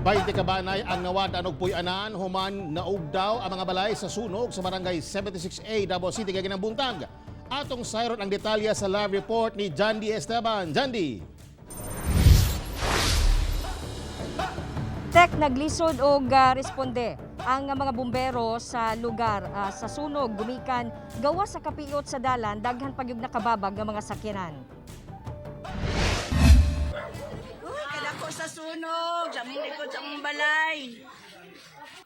20 ka banay ang nawad-an og puy-anan human naugdaw ang mga balay sa sunog sa Barangay 76A, Davao City kaginang buntag. Atong sayron ang detalye sa live report ni Jandy Esteban. Jandy. Tek, naglisod og responde ang mga bumbero sa lugar sa sunog gumikan gawa sa kapiot sa dalan, daghan pa gyud nakababag nga mga sakyanan. Uy, kadako sa sunog, sa mong likod, sa mong balay.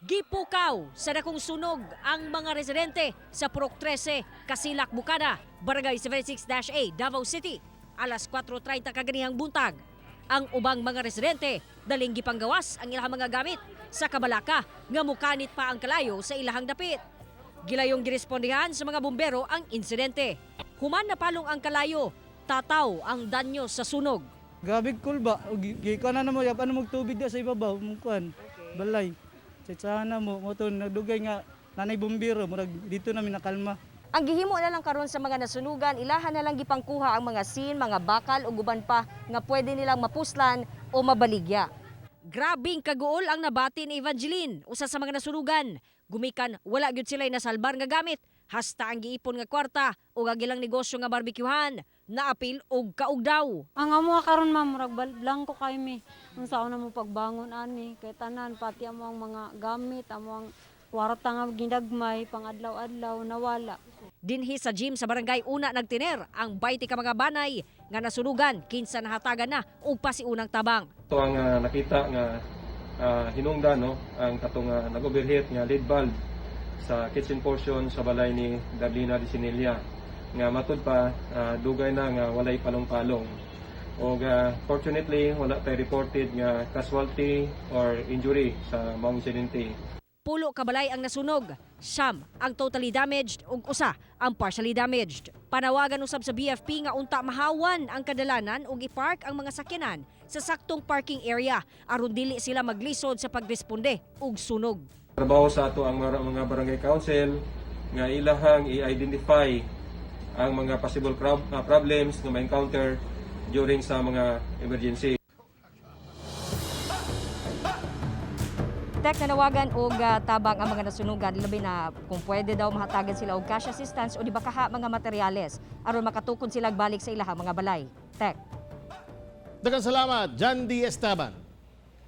Gipukaw sa dakong sunog ang mga residente sa Purok 13, Kasilak, Bukana, Barangay 76-A, Davao City, alas 4:30 kaganihang buntag. Ang ubang mga residente daling gipanggawas ang ilang mga gamit sa kabalaka nga mukanit pa ang kalayo sa ilahang dapit. Gilayong girespondehan sa mga bumbero ang insidente. Human napalong ang kalayo, tataw ang danyo sa sunog. Grabe cool ba? Gikan na mo, yap ano magtubig da sa ibabaw, mong kuan. Balay. Tsahan na mo, mo to nagdugay nga nanay bumbiro, murag dito namin nakalma. Ang gihimo na lang karon sa mga nasunugan, ilahan na lang gipangkuha ang mga sin, mga bakal ug uban pa nga pwede nilang mapuslan o mabaligya. Grabing kaguol ang nabati ni Evangeline, usa sa mga nasunugan. Gumikan wala gyud sila'y nasalbar nga gamit, hasta ang giipon nga kwarta ug ang ilang negosyo nga barbecuehan, naapil og kaug daw. Ang amo karon, ma'am, murag blanko kay mi. Unsa na mo pagbangon ani kay tanan, pati amo ang mga gamit, amo ang kwarta nga ginagmay pang adlaw-adlaw nawala. Dinhi sa gym sa barangay una nagtiner ang 20 ka mga banay nga nasunugan, kinsa nahatagan na og pasiunang tabang. Ito ang nakita nga hinungdan, no, ang katong nag-overheat nga lead valve sa kitchen portion sa balay ni Darlina de Sinilla nga matud pa dugay na nga walay palong-palong. Og fortunately wala tay reported nga casualty or injury sa maong insidente. 10 ka balay ang nasunog, 9 ang totally damaged ug 1 ang partially damaged. Panawagan usab sa BFP nga unta mahawan ang kadalanan ug ipark ang mga sakyanan sa saktong parking area aron dili sila maglisod sa pagresponde og sunog. Trabaho sa ato ang mga barangay council nga ilahang i-identify ang mga possible problems nga ma-encounter during sa mga emergency. Tek, nanawagan og tabang ang mga nasunugan, labi na kung pwede daw mahatagan sila og cash assistance o di ba kaha mga materyales aron makatukod sila balik sa ilahang mga balay. Tek. Daghang salamat, Jandy Esteban.